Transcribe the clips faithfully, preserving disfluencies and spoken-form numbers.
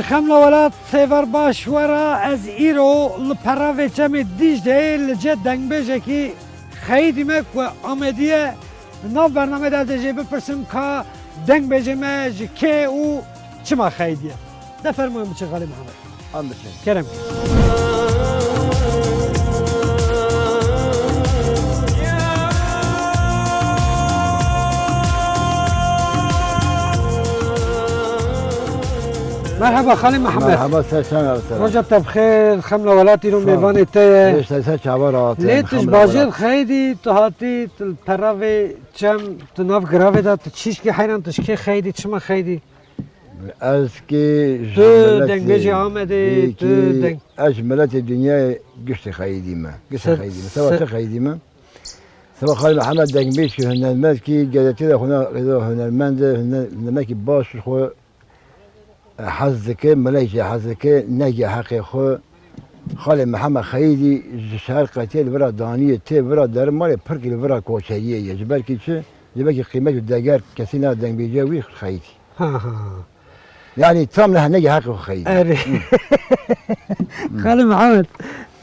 Xemla Welat, sêver baş we re. Ez îro li peravê Çemê Dîcleyê li cê dengbêjekî xeyidî me ku Amedî ye. Nav bernamê de ez dê jê bipirsim ka dengbêjê me ji kê û çima xeyidî ye. De fermoyên biçin Xalê Mihemed. Em biçin. Kerem. Merheba Xalê Mihemed. Merheba, ser çavan, ser. Roja te bi xêr, Xemla Welat îro mêvanê te ye. Sağ ol. Lê tu ji bajêr xeyidî, tu hatî, tu li peravê Çem, tu nav giravê de, tu çîşkî heyran, tu ji kê xeyidî, çima xeyidî? Ez ki ji Tu miletê dengbêjê Amedê, tu deng- ez ji miletê dinyayê giştî xeyidî me. Giştî Se- xeyidî me. Seba se- çi xeyidî me? Seba Xalê Mihemed dengbêj ki hunermend ki, geletê de xwe rêza hunermend e, huner-, hunermendekî baş ji xwe hez dike, milek jî hez dike, nege heqê xwe. Xalê Mihemed xeyidî ji şeher qetiyê li vira daniyê, tê vira derin malê pirkî li vira koçeriyê ye. Ji ber kî çi? Ji ber kî qîmet û deger kesî na dengbêjiya wî xeyidî. Ha, ha. Yanî tam ne, nege heqê xwe xeyî. Erê. Xalê Mihemed,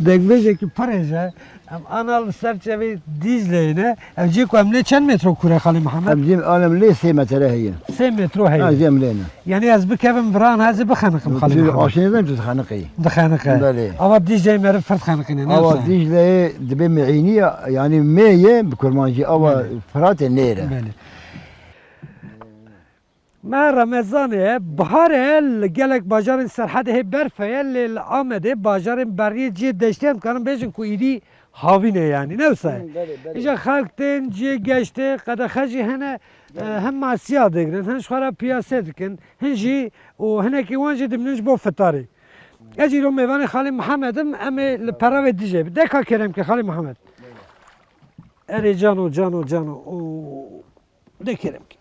dengbêjekî pir hêj e. Em ana li ser çemê Dîcleyê ne. Ev cihê ku em lê çend metro kûr e Xalê Mihemed? Em cihê, em lê sê metre heye. Sê metro heye. Ha, cihê em lê ne. Yanî ez bikevim viran hezê bixeniqim Xalê Mihemed. Aşê nizam tu dixeniqî. Dixeniqe. Belê. Ava Dîcleyê meriv pir dixeniqîne, ne wisa? Ava Dîcleyê dibê miîniya, yanî mê ye bi kurmancî, ava Belê. Firatê nêr e. Belê. Meha Remezanê ye, bihar e, li gelek bajarên Serhedê hê berf heye, lê li Amedê bajarên beriyê cihê deştê em dikarin bêjin ku îdî havîn e yanî, ne wisa ye? Hı, belê, belê. Îja xelk tên cihê geştê, qedexe jî hene, e, hem masiya digirin, hin ji xwe re piyase dikin, hin jî û hinekî wan jî dimînin ji bo fitarê. Ez îro mêvanê Xalê Mihemed im, em ê li peravê Dîcleyê bin. De ka kerem ke Xalê Mihemed. Erê cano, cano, cano. Û De kerem ke.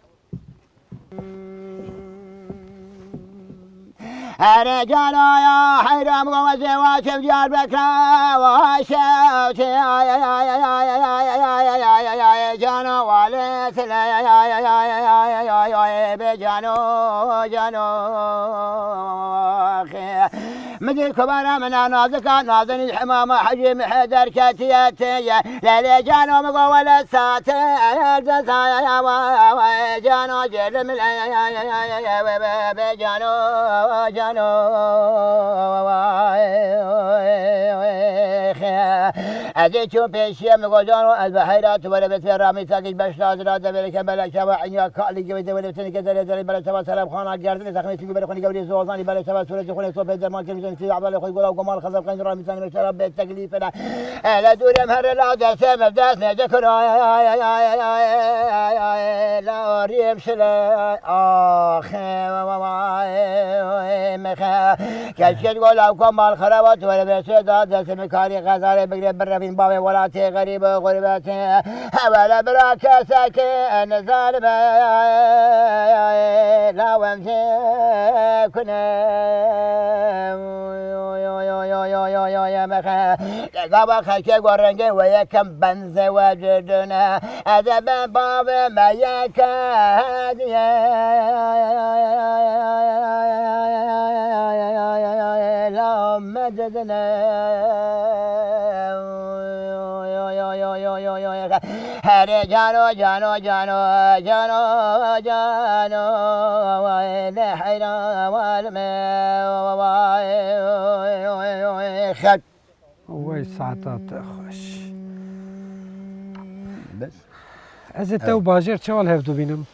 Erê cano ya heyran bû, ez ê waçim Diyarbekirê, wa şewtê, ay, ay, cano, walê sile, ay, ay, bê cano, cano, xê. Min dî kubara min a nazika, nazinî hemama hecî min hê derketiye tê ye. Lelê cano min go wele sate, erdesaya wa, wa, cano cêlim le, be, be, be, cano, cano, wa, ez ê çûm pêşiye min go cano, ez bi heyra tu were bi tê ramî sakiş beş lazira devereke bele çava inya kalî gibi de wele tenike dere dere bele çava sereb xana gerdine takmê çünkü bele xoni gevri zozani bele çava sure xoni sohbet derman kirmişen siz abale xoni gola gomal xazal xoni ramî tani mesela be teklif ela. Ele durem her la dese me des ne de kura la riyem şile. Ah, mexe. Keşke gola gomal xarabat were be se da dese me kari gazare bigre bir revin bave welatê garibe gurbete. Hewele bira keseke nizanime lawem kune. Gava xelkê ku rengê we yekem benze we cudune. Ez ê be bavê me yeke hediye. La me cudune. Herê cano, cano, cano, cano, cano, ne heyran walime, xet. Wey saeta te xweş. Bes. Ez ê te û bajêr çawa li hev dû bînim?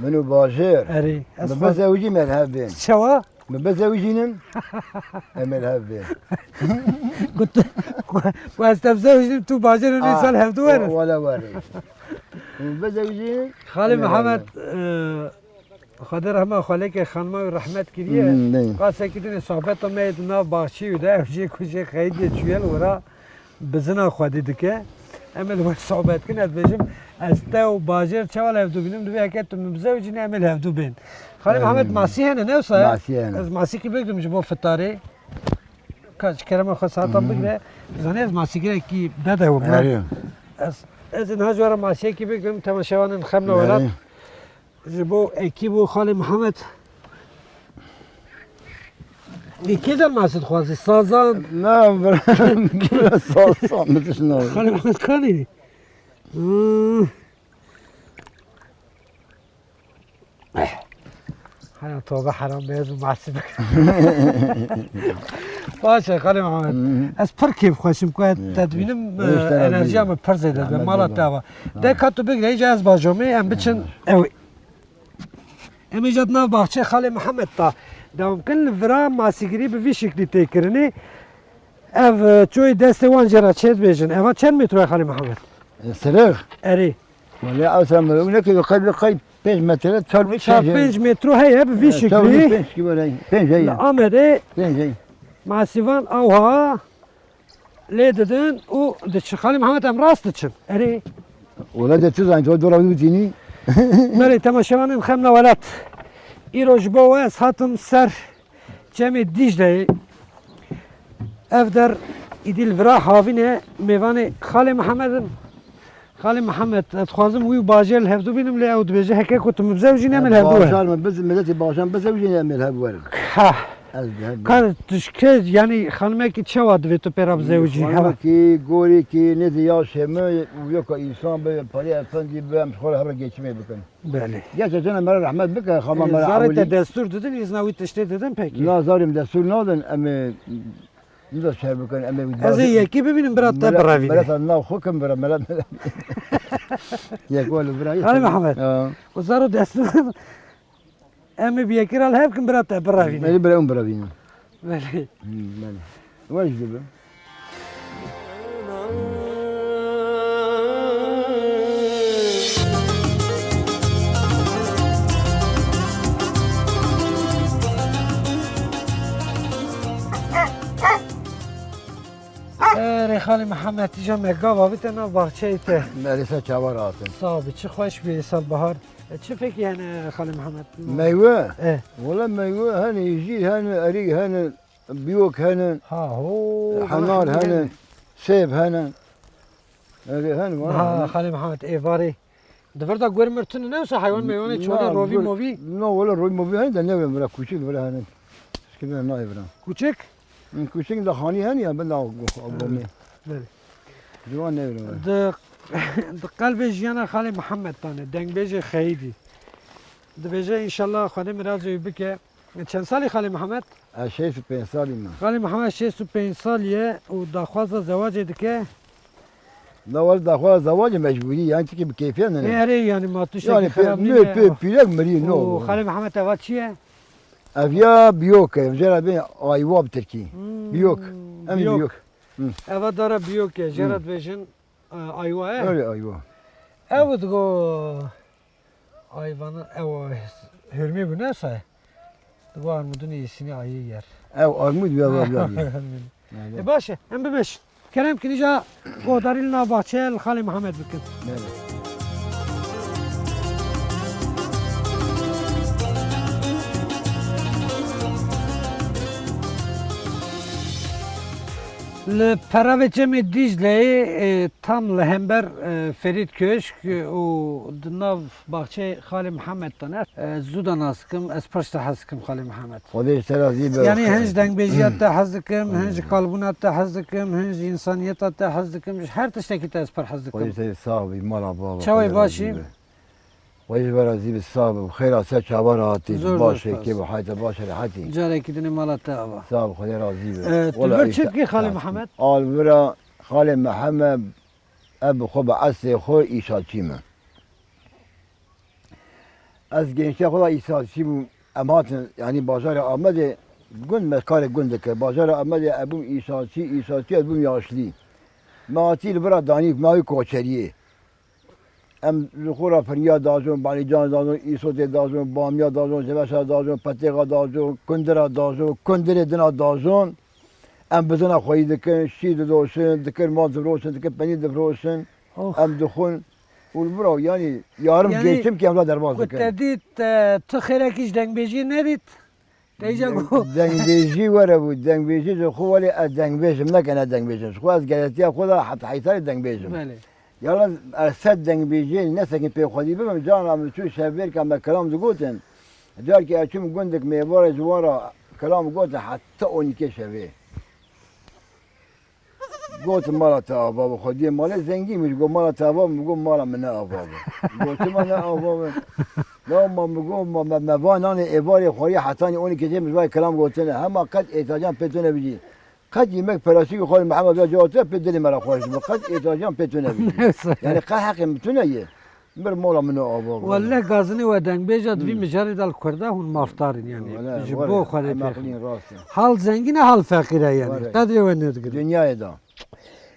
Min û bajêr. Erê, ez Min xwe- bizewicî me li hev bên. Çawa? Min bizewicînin. Em ê li hev bên. Ku tu, ku, ku ez te bizewicînim, tu bajêr û Ah, nîsan hev dû werin. Wala werin. Min bizewicînin. Xalê Em ê li hev Mihemed, bên. e, Xwedê rehma xwelêkê xanima wî rehmet kiriye. Hmm, ne. Qasekî dinê sohbeta me yê di nav baxçeyê de, ew jê ku jê xeyidê çûye li wira bizina xwedî dike. Em ê li wir sohbet kin, ez dibêjim, ez te û bajêr çawa li hev dû bînim, divê heke tu min bizewicînî em ê li hev dû bên. Xalê Em. Mihemed, masî hene, ne wisa ye? Masî hene. Ez masîkî bigrim ji bo fitarê. Ka ji kerema xwe saetan Hmm. bigre. Zanî ez masîgirekî bedewim, ne? Erê. Ez, ez ê niha ji we re masiyekî bigrim, temaşevanên Xemla Welat. Erê. Ji bo ekîb û Xalê Mihemed. Ê, kê dermasî dixwazî? Sazan? Na, bira, bira, sazan, min tişt nayê. Xalê Mehmet Kanî. Hmm. Haya tobe heram be, ez û masî bikim. Baş e, Xalê Mehmet. Hı hı. Ez pir kêfxweş im ku te dibînim, e, enerjiya min pir zêde dibe. Mala te ava. De ka tu bigre, îca ez bajomê, em biçin. Ew. Em ê jî di nav baxçeyê Xalê Mihemed de dewam bikin. Li vira masîgirî bi vî şeklî tê kirinê. Ev, e, çoyê destê wan jê re çê dibêjin. Eva çend metro ye Xalê Mihemed? E, sirix? Erê. Wele ew sirix min, ew nekê qey, qey pênc metre, çar, çar pênc metro heye bi vî şeklî. Pênc şeklî were, pênc heye. Li Amedê pênc heye. Masîvan awha lê didin û diçin. Xalê Mihemed, em rast diçin. Erê. Wele de tu zanî, tu dora wî dînî. Belê, temaşevanên xem ne welat. Îro ji bo we ez hatim ser Çemê Dîcleyê. Ev der îdî li vira havîn e, mêvanê Xalê Mihemed in. Xalê Mihemed, ez dixwazim wî û bajêr li hevdû bînim, lê ew dibêje, heke ku tu min bizewicînî, em ê li hevdû werin. Bajar min biz, miletê bajar min bizewicîne, em ê li hev werin. Ha. Ez li hev werin. Ka tu ji kê, yanî xanimekî çawa divê tu pê re bizewicî? Xanimekî, gorîkî, nêzî yaşê min û yoka însan be, parê efendî be, em ji xwe re hev re geçimê bikin. Belê. Gerçekten me re rehmet bike, xama me re ewilî. Zarê te destûr didin, îzna wî tiştê didin pekî? Na, zarê min destûr nadin, em ê Nida şer bikin, em ê wî Ez ê yekî bibînim, bira te birevîne. Mela te nav xwe kim bira, mela, mela. Yek wele bira. Xalê Mihemed. Ha. Û zaro destûr. Em ê bi yekî re li hev kim, bira te birevîne. Em ê bira hûn birevîne. Belê. Hmm, belê. Wer ji dibe. Erê Xalê Mihemed, îca me gav avite nav baxçeyê te. Erê, ser çava rahat in. Sax bî, çi xweş bî êsal bahar. E, çi fekî hene Xalê Mihemed? Meywe? E. Wele meywe hene, îjîr hene, erîk hene, biyok hene, ha, ho, henar hene, sêv hene. Erê hene, ha, hene. Xalê Mihemed, êvarê. Di vir de gur mir tune ne wisa heywan meywanê çolê rovî movî? Na, wele rovî movî hene de ne were kûçik vira hene. Şikime nayê vira. Kûçik? Hı, kûçik de xanî hene ya, bin de gomê. Belê. Ciwan ne were. Di, di qelbê jiyana Xalê Mihemed de ne, dengbêjê xeyîdî. Dibêje înşallah Xwedê mirazê wî bike. Çend salî Xalê Mihemed? Ez şêst û pênc salî me. Xalê Mihemed şêst û pênc salî ye û daxwaza zewacê dike. La wele daxwaza zewacê mecbûrî, yani çikî bi keyfiye ne. Ê, erê, yani ma tiştekî xerab nîne. Pê, pê, pîrek mirî, no. Û Xalê Mihemed eva çi ye? Ev ya biyok e, jê re bê aywa bi tirkî. Hmm, biyok. Em biyok. Biyok. Hı. Eva dara biyok e, jê re dibêjin, e, aywa e. Öyle aywa. Ew digo Ayvana ew hurmê bû ne say? Digo armudun iyisini ayı yer. Ew armud ya, ya, ya. E, baş e, em bimeşin. Kerem kin, îca guhdarî li nav baxçeya li Xalê Mihemed bikin. Evet. Li peravê Çemê Dîcleyê, e, tam li hember, e, Ferîd Köşk, e, û di nav baxçeyê Xalê Mihemed de ne. E, zû de nas dikim, ez pir ji te hez dikim Xalê Mihemed. Xwedê ji te razî be. Yanî hin ji dengbêjiya te hez dikim, hin ji kalbûna te hez dikim, hin ji însaniyeta te hez dikim, ji her tiştekî te ez pir hez dikim. Xwedê te sax bî, mala bava. Çawa yî, baş î? Xwedê ji we razî be, sax be, xêra ser çava re hatî. Zor, zor spas. Baş e, kêf û heyta baş e, rehetî. Carekî dinê mala te ava. Sax be, Xwedê razî be. E, tu li vir çi dikî Xalê Mihemed? A, li vira Xalê Mihemed, ez bi xwe bi eslê xwe îşatçî me. Ez gençliya xwe de îşatçî bûm. Em hatin, yanî bajarê Amedê gund, me karê gund dikir. Bajarê Amedê ez bûm îşatçî, îşatçî ez bûm yaşlî. Me hatî li vira danî, me wî koçeriyê. Em ji xwe re firiya dajon, balîcan dajon, îsotê dajon, bamiya dajon, jeveşa dajon, petêxa dajon, kundira dajon, kundirê dina dajon. Em bizina xweyî dikin, şî didoşin, dikir mast difiroşin, dikir penîr difiroşin. Oh. Em dixwin û li vir, yanî yarım gençim ki em la derbas dikin. Ku te dît, e, tu xêrekî ji dengbêjiyê nedît? Te îca got. Dengbêjî were bû, dengbêjî ji xwe welê ez dengbêj im, ne ke ne dengbêj im. Ji xwe ez geletiya xwe de heta heyta lê dengbêj im. Belê. Yalnız ez sed dengbêjiyê ne sekî pê xwedî bibim, carna min çû şevbêrka me kelam digotin. Carkî ez çûm gundik mêvarê ji wan re Kilam gotin heta on ikê şevê. Gotin mala te ava be, xwediyê malê zengîn bû, got mala te ava be, min got mala min ne ava be. Gotin ma ne ava be. Ya ma min got ma me, me va nanê êvarê xwariyê hetanî on ikê şevê min ji vay kilam gotine. Hema qet êhtiyacan pê tune bijî. Qet yemek pelasîkî xwe li Mihemed ya cewab te pê dilê me re xweş dibe. Qet êhtiyacan pê tune bijî. Yani qet heqê min tune ye. Mir mola min ava. Welle gazinê we dengbêja di vî mijarê de li Kurda hûn mafdar in yani. Wele, ji wele, bo Xwedê pêx. Hal zengîn e, hal feqîr e yani. Wele. Qedrê we nedigirin. Dinyayê de.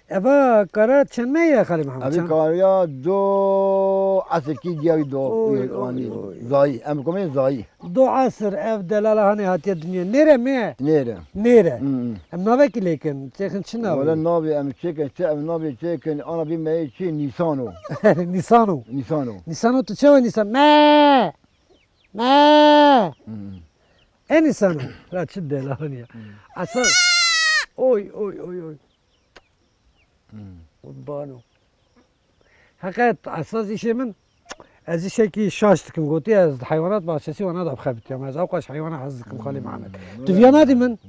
Eva kara çend me ye Xalî Mihemed? Evî kariya do esirkî diyawî do. Oy, oy, oy. Zayî. Em komê zayî. Do esir ev delala hanê hatiye dinyê. Nêre me? Nêre. Nêre. Hmm. Em navekî lêkin. Çêxin çi navê? Wele navê em çêkin, çi ev navê çêkin, ana bî me yê çi? Nîsano. Nîsano. Nîsano. Nîsano tu çawa Nîsan? Me! Me! Hmm. E Nîsano. La çi delal ya. Hmm. Esas. Oy, oy, oy, oy. Hmm. Qurbano. Heqet esas îşê min, ez îşekî şaş dikim, gotî ez di heywanat bahçesî wana da bixebitiyam. Ez ewqas heywana hez dikim, Xalî Mihemed. Hmm. Tu viya nadî min?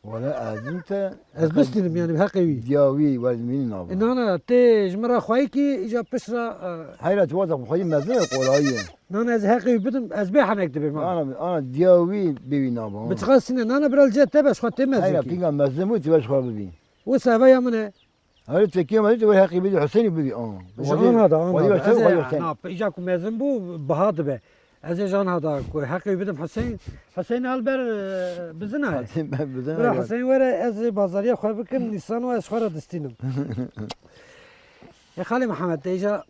Wele ez din te. Ez bistînim yani, heqê wî. Diya wî werdimînî nava. E, nana, tê ji min re xweyî kî, îca pişt re, e, Heyra tu wata xweyî mezin e, qolayî ye. Nana, ez heqê wî bidim, ez bê henek dibêm, ha. Ana, ana diya wî bê wî nava, ha. Bi çiqas sîne, nana, bira li cê te be, ji xwe tê mezin kî. Heyra, pînga mezin bû, tu be ji xwe bibî. Wisa eve ya min e. Her tekî me tu heqî bidî Huseyinî bibî, a. Ji ana da, ana da. Ez ê, na, îca ku mezin bû, biha dibe. Ez ê ji ana da ku heqê wî bidim Huseyin. Huseyin al ber, e, bizina ye. Huseyin ber bizina ye. Bira Huseyin were, ez ê bazariya xwe bikim, Nîsan û ez xwe re distînim. Ê Xalê Mihemed, te îca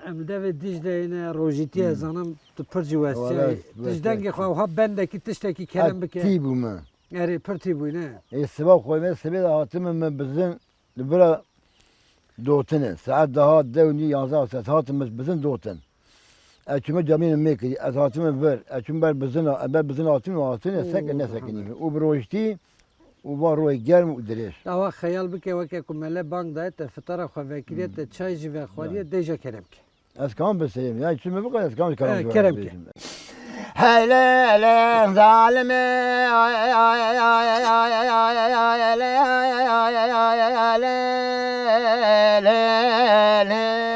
em devê Dîcleyê ne, rojîtiyê, hmm, zanim tu pir jî westiyayî. Wala, tu ji dengê xwe wiha bendekî tiştekî kerem bike. Ez tî bûme. Erê, pir tî bûyî, ne? Ê, siba xwe me, sibê de hatime me bizin li bira dotine. Saet daha dew nî yanzdeh saet hatime bizin dotin. Ez çûme camînê me kirî, ez hatime vir. Ez çûme ber bizina, ez ber bizina hatime, hatine, seke nesekinîme. Û bi rojtî û van royê germ û dirêj. Dawa xeyal bike weke ku mele bang daye te fitara xwe vekiriye, hmm, te çay jî vexwariye, yani, dêja kerem ke. Ez kam biseyim, ya çi me bikare, ez kam karam. Evet, kerem ke. Hele, hele, zalime, hele, hele, hele, hele, hele.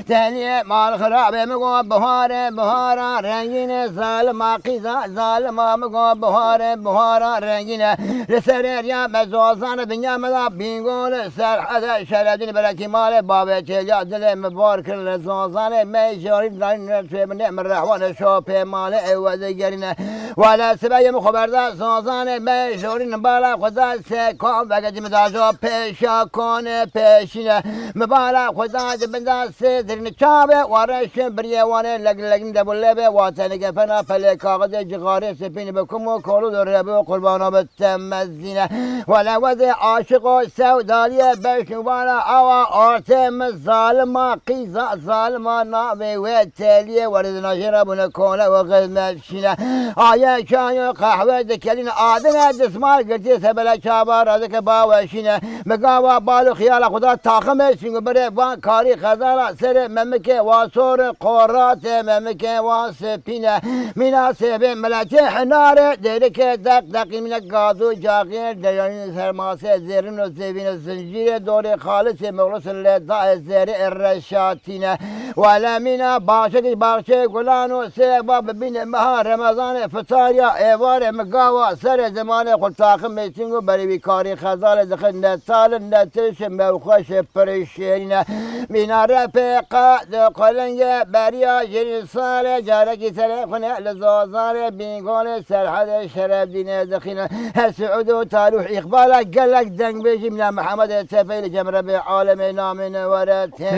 Tenê mal xirabe mi go bihare, bihara rengîne, zalima qîza, zalima mi go bihare, bihara rengîne. Li serê riya me zozane dinya me da bîngol, Serhede şeredîn berekî malê bavê çêliya dilê mi bar kir li zozanê me jorîn danîn rê min rehwanê şopê malê ew wedigerîne. Wele sibeyê min xwe berda zozanê me jorîn bala xwe da se kom vegecî min da jo pêşa konê pêşîne. Mi bala xwe da di bin da sê dirîn çavê wa reşin biriyê wanê legin legin de bu lebe wa tenike pena pelê kaxidê cixarê sepîn bi kum û kolû de rebû qurbana bi te mezîne. Wele wezê aşiq û sewdaliyê beş nûbara awa ortê min zalima qîza zalima navê wê teliyê were di najê re bûne kole û xizmet şîne. Aye çay û qehwe dikelîne adine dismar girtiye sebele çava re dike baweşîne. Mi gava bal û xiyala xwe da taximê çingû birê van karî xezala serê memikê wa sor qoratê memikê wa sepîne. Mîna sêvê miletê hinarê dêrikê deq deqî mîne gaz û caxiyê deyanî sermasê zêrin û zêvîne zincîrê dorê xalisê mexlusê lê dayê zêrê reşatîne. Wele mîna baxçekî baxçeyê gulan û sêva bibîne meha Remezanê fitariya êvarê mi gava serê zimanê xwe taximê çingû berê wî karî xezalê dixin netalin netirşin mewxweşê pirişêrîne. Mîna repê qad û qelingê beriya jêrîn salê carekî serê xwine li zozanê bîngolê Serhedê Şerefdînê dixîne. Her Siûd û Tarûh Îqbala gelek dengbêjî mîna Mihemedê Tepeyî li cem Rebê alemê namîne were telî,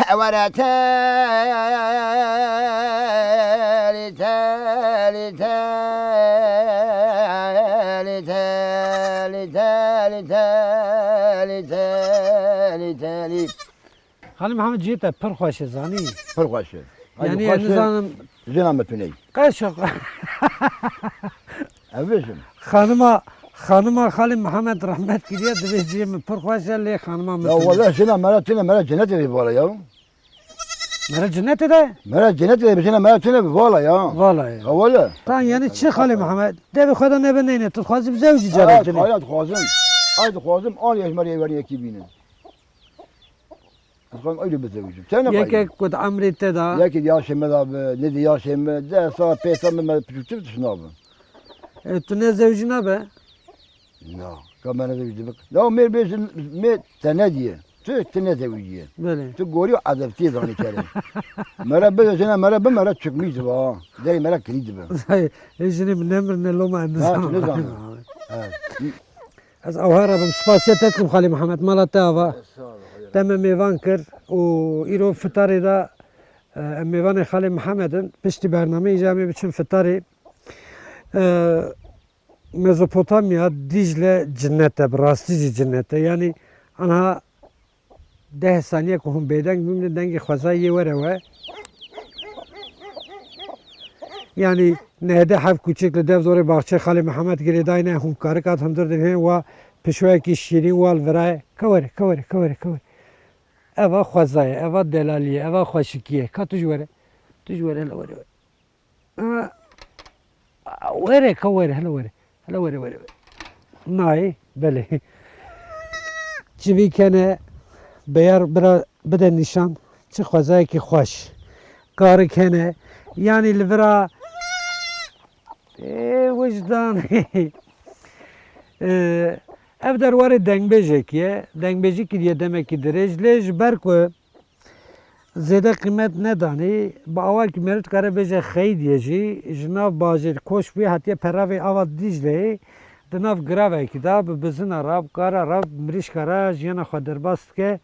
were telî, telî, telî, telî, telî, telî, telî, telî, telî. Xanî Mihemed cihê te pir xweş e, zanî? Pir xweş e. Yanî ez nizanim. Jina me tuneyî. Qeşa. Ev bêjim. Xanima Xanima Xalê Mihemed rehmet kiriye, divê cihê min pir xweş e, lê xanima min Ya tune. Wele jina mera tune, mera cenetê vê vala ya. Mera cenetê de? Mera cenetê de, jina mera tune vê vala ya. Vala ya. Ha wele. Tan yani çi Xalê Mihemed? Devê xwe de nebe neyne, tu dixwazî bi zewcî cara Ha, tune. Kaya dixwazim. Ay dixwazim, alî ez merê êvarî yekî bînin. Dixwazim ew bi zewcim. Te ne Yekek ku di emrê te de. Yekê di yaşê me de bi, ne di yaşê me, deh sal, pênc sal me, me piçûktir tişt nabe. E, tu ne zewcî nabe? Na, ka me ne zewcî dibe. Ya mêr bêjin, mêr te ne diye. Tu, tu ne zewcî ye. Belê. Tu gorî û edebtî zanî kerê. Mere bi, jina mere bi, mere çikmî dibe ha. Derê mere kirî dibe. Ê jinê min nemir ne loma ez Ha, tu nizanî. nizanî. Evet. Ez ewha re bim. Spasiya te dikim Xalê Mihemed. Mala te ava. Te me mêvan kir û îro fitarê de e, em mêvanê Xalê Mihemed in. Piştî bernameyê jî em ê biçin fitarê. E, Mezopotamya, Dîcle cinnet e, bi rastî jî cinnet e. Yanî anha deh saniye ku hûn bêdeng bimînin, dengê xwezayê yê were we. Yanî nehde hev kûçik li dev dorê baxçeyê Xalê Mihemed girêdayne, hûn karik hat hundir dibihên wa pişoyekî şîrîn wa li vira ye. Ke were, ke were, ke were, ke were. Eva xweza ye, eva delalî ye, eva xweşikî ye. Ka tu jî were. Tu jî were, hele were, were. Aa, were, ka were, hele were. Hele were, were, were. Nayê, belê. Çivîk hene, beyar bira bide nîşan. Çi xwezayekî xweş. Karik hene. Yanî li vira, ê, wijdan. Ê, ev der warê dengbêjekî ye. Dengbêjî kiriye demekî dirêj. Lê ji ber ku zêde qîmet nedanî, bi awakî meriv dikare bêje xeyîdiyê jî, ji nav bajêr koç bûye hatiye peravê ava Dîcleyê, di nav giravekî de bi bizina re, bi kara re, bi mirîşka re jiyana xwe derbas dike.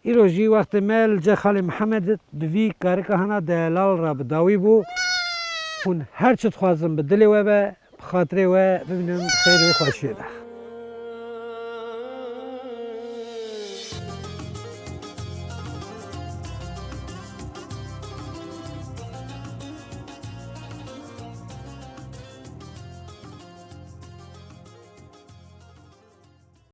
Îro jî wextê me li cê Xalê Mihemed bi vî karika hana delal re bi dawî bû. Hûn her çi dixwazin bi dilê we be, bi xatirê we bimînin xêr û xweşiyê de.